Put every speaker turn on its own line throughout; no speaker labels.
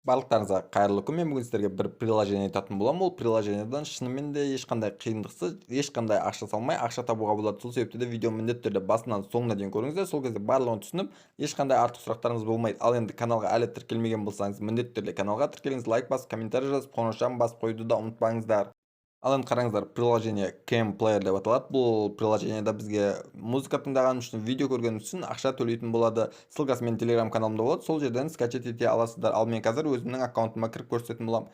Барлықтарыңызға қайырлы күн. Мен бүгін сіздерге бір приложение айтатын боламын. Ол приложениеден шынымен де ешқандай қиындықсыз, ешқандай ақша салмай ақша табуға болады. Сол себепті де видео міндетті түрде басынан соңына дейін көріңіздер. Сол кезде барлығын түсініп, ешқандай артық сұрақтарыңыз болмайды. Ал енді каналға әлі тіркелмеген болсаңыз, міндетті түрде каналға тіркеліңіз, лайк басып, комментарий жазып, қоңыраушаны басып қоюды да ұмытпаңыздар. Ал енді қараңыздар, приложение Cam Player деп аталады. Бұл приложениеда бізге музыка тыңдағанымыз үшін, видео көргеніміз үшін ақша төлейтін болады. Ссылкасы менің телеграм каналымда болады. Сол жерден скачать ете аласыздар. Ал мен қазір өзімнің аккаунтыма кіріп көрсететін боламын.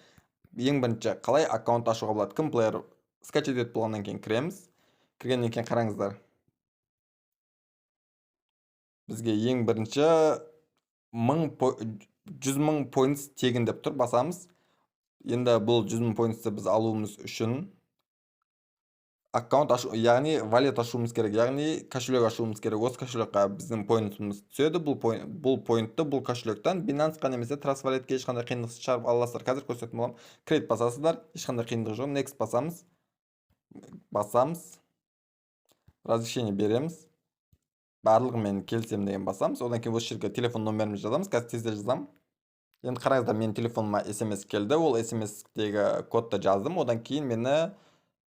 Ең бірінші қалай аккаунт ашуға болады? Cam Player скачать етіп болғаннан кейін кіреміз. Кіргеннен кейін қараңыздар. Бізге ең бірінші 100 000 points тегін деп тұр, басамыз. Енді бұл 100 000 pointsті біз алуымыз үшін аккаунт ашу, яғни wallet ашуымыз керек, яғни кошелек ашуымыз керек. Осы кошелекқа біздің поинтымыз түседі. Бұл поинтты бұл кошелектен Binance'қа немесе Trust Wallet'ке ешқандай қиындықсыз шығарып ала аласыздар. Қазір көрсететін боламын. Create басасыздар, ешқандай қиындық жоқ. Next басамыз. Басамыз. Разрешение береміз. Барлығымен келісемін деген басамыз. Одан кейін осы жерге телефон номерімізді жазамыз. Қазір тезде жазамын. Енді қараңыздар, менің телефоныма смс келді. Ол смс-тегі кодты жаздым. Одан кейін мені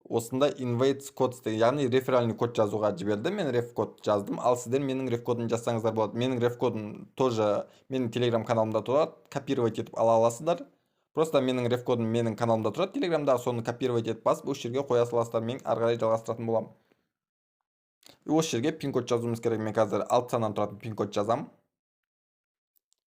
осындай invite код деген, яғни реферальный код жазуға жіберді. Мен реф код жаздым. Ал сіздер менің реф кодымды жазсаңыздар болады. Менің реф кодым тоже менің телеграм каналымда тұрады. Копировать етіп ала аласыздар. Просто менің реф кодым менің каналымда тұрады телеграмда, соны копировать етіп басып, осы жерге қоя саласыздар. Мен ары қарай жалғастыратын боламын. Осы жерге пин код жазуымыз керек. Мен қазір 6 саннан тұратын пин код жазамын.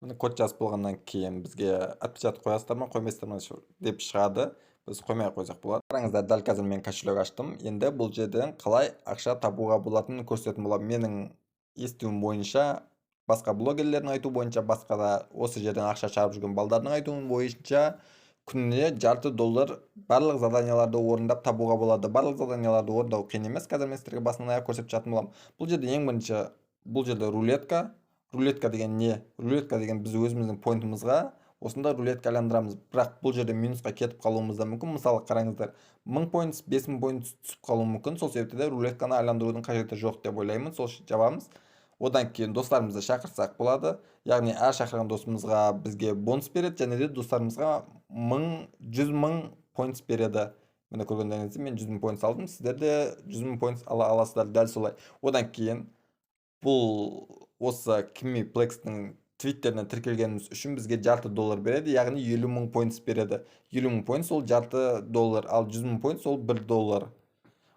Міне, код жазып болғаннан кейін бізге отпечаток қоясыздар ма, қоймайсыздар ма деп шығады. Біз қоймай ақ қойсақ болады. Қараңыздар, дәл қазір мен кошелек аштым. Енді бұл жерден қалай ақша табуға болатынын көрсететін боламын. Менің естуім бойынша, басқа блогерлердің айтуы бойынша, басқа да осы жерден ақша шығарып жүрген балдардың айтуы бойынша, күніне жарты доллар барлық заданияларды орындап табуға болады. Барлық заданияларды орындау қиын емес. Қазір мен сіздерге басынан аяқ көрсетіп шығатын боламын. Бұл жерде ең бірінші, бұл жерде рулетка. Рулетка деген не? Рулетка деген біз өзіміздің поинтымызға осында рулетка айландырамыз. Бірақ бұл жерде минусқа кетіп қалуымыз да мүмкін. Мысалы, қараңыздар, 1000 points, 5000 points түсіп қалуы мүмкін. Сол себепті де рулетканы айландырудың қажеті жоқ деп ойлаймын. Сол үшін жабамыз. Одан кейін достарымызды шақырсақ болады. Яғни әр шақырған досымызға бізге бонус береді және де достарымызға 100 000 points береді. Міне, көргендеріңіздей, мен 100 000 points алдым. Сіздер де 100 000 points ала аласыздар дәл солай. Одан кейін бұл осы Кими Плекстің твиттеріне тіркелгеніміз үшін бізге жарты доллар береді, яғни 50 000 points береді. 50 000 points ол жарты доллар, ал 100 000 points ол 1 доллар.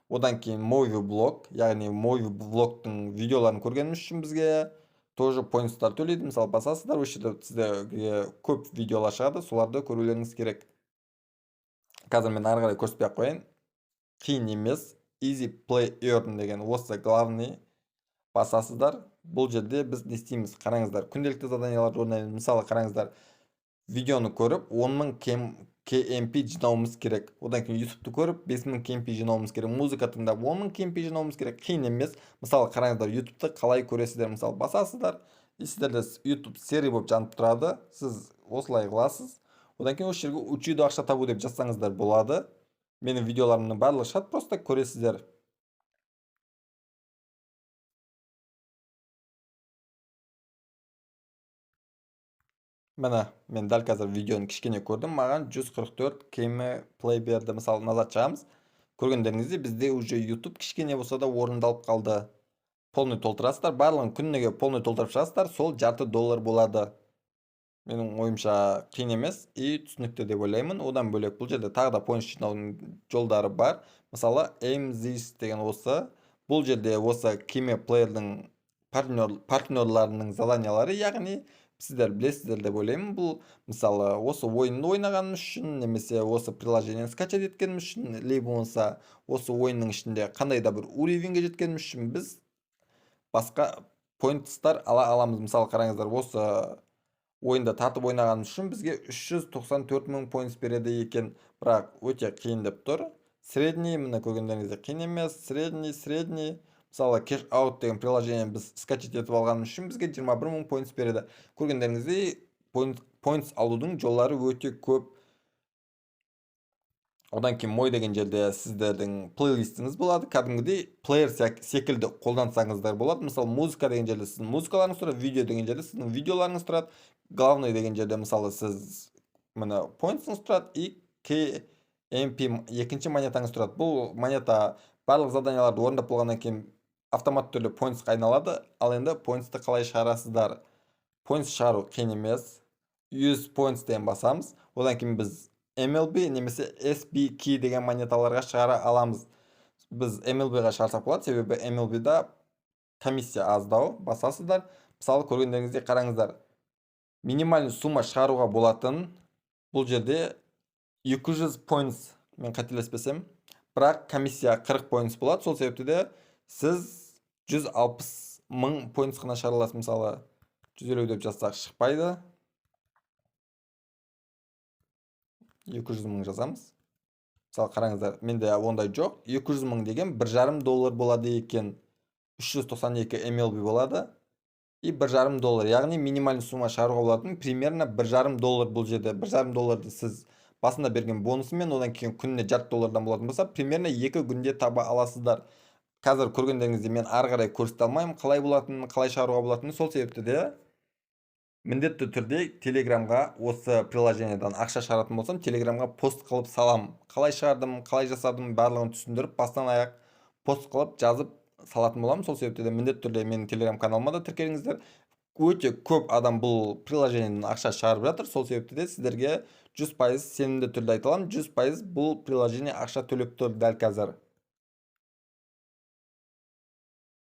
Одан кейін Movie Blog, яғни Movie Blogтың видеоларын көргеніміз үшін бізге тоже points-тар төлейді. Мысалы, басасыздар, осы жерде сіздерге көп видеолар шығады, соларды көрулеріңіз керек. Қазір мен ары қарай көрсетпей ақ қояйын. Қиын емес. Easy Play Earn деген осы главный басасыздар. Бұл жерде біз не істейміз? Қараңыздар, күнделікті заданияларды орындаймыз. Мысалы, қараңыздар, видеоны көріп 10 000 KMP жинауымыз керек. Одан кейін YouTube'ты көріп 5000 KMP жинауымыз керек. Музыка тыңдап 10 000 KMP жинауымыз керек. Қиын емес. Мысалы, қараңыздар, YouTube'ты қалай көресіздер? Мысалы, басасыздар, и сіздерде YouTube серый болып жанып тұрады. Сіз осылай қыласыз. Одан кейін осы жерге «Учиду ақша табу» деп жазсаңыздар болады. Менің видеоларымның барлығы шығады, просто көресіздер. Міне, мен дәл қазір видеоны кішкене көрдім, маған 144 KM play берді. Мысалы, назад шығамыз. Көргендеріңіздей, бізде уже YouTube кішкене болса да орындалып қалды. Полный толтырасыздар, барлығын күніге полный толтырып шығасыздар, сол жарты доллар болады. Менің ойымша, қиын емес и түсінікті деп ойлаймын. Одан бөлек бұл жерде тағы да points жинаудың жолдары бар. Мысалы, MZIS деген осы. Бұл жерде осы Кеме плеердің партнерларының заданиялары, яғни сіздер білесіздер деп ойлаймын. Бұл, мысалы, осы ойынды ойнағанымыз үшін немесе осы приложениені скачать еткеніміз үшін, либо болмаса осы ойынның ішінде қандай да бір уровеньге жеткеніміз үшін біз басқа points-тар ала аламыз. Мысалы, қараңыздар, осы ойынды тартып ойнағанымыз үшін бізге 394 мың points береді екен, бірақ өте қиын деп тұр. Средний, міне, көргендеріңіздей, қиын емес. Средний, средний. Мысалы, Cash Out деген приложение біз скачать етіп алғанымыз үшін бізге 21 мың points береді. Көргендеріңіздей, points алудың жолдары өте көп. Одан кейін «Мой» деген жерде сіздердің плейлистіңіз болады. Кәдімгідей плеер секілді қолдансаңыздар болады. Мысалы, «Музыка» деген жерде сіздің музыкаларыңыз тұрады, «Видео» деген жерде сіздің видеоларыңыз тұрады, «Главный» деген жерде, мысалы, сіз, міне, поинтсыңыз тұрады и KMP екінші монетаңыз тұрады. Бұл монета барлық заданияларды орындап болғаннан кейін автоматты түрде поинтсқа айналады. Ал енді поинтсты қалай шығарасыздар? Points шығару қиын емес. 100 points деген басамыз. Одан кейін біз MLB немесе SBK деген монеталарға шығара аламыз. Біз MLB-ға шығарсақ болады, себебі MLB-да комиссия аздау. Басасыздар. Мысалы, көргендеріңіздей, қараңыздар, минимальный сумма шығаруға болатын бұл жерде 200 points, мен қателеспесем, бірақ комиссия 40 points болады. Сол себепті де сіз 160 мың points қана шығара аласыз. Мысалы, 150 деп жазсақ, шықпайды. 200 мың жазамыз. Мысалы, қараңыздар, менде ондай жоқ. 200 мың деген 1,5 доллар болады екен. 392 MLB болады и 1,5 доллар, яғни минимальный сумма шығаруға болатын примерно 1,5 доллар. Бұл жерде 1,5 долларды сіз басында берген бонусымен, одан кейін күніне жарты доллардан болатын болса, примерно 2 күнде таба аласыздар. Қазір көргендеріңіздей, мен ары қарай көрсете алмаймын қалай болатынын, қалай шығаруға болатынын. Сол себепті де міндетті түрде Телеграмға, осы приложениедан ақша шығаратын болсам, Телеграмға пост қылып салам. Қалай шығардым, қалай жасадым, барлығын түсіндіріп, бастан аяқ пост қылып жазып салатын боламын. Сол себепті де міндетті түрде менің Телеграм каналыма да тіркеліңіздер. Өте көп адам бұл приложениеден ақша шығарып жатыр. Сол себепті де сіздерге 100% сенімді түрде айта аламын: 100% бұл приложение ақша төлеп тұр дәл қазір.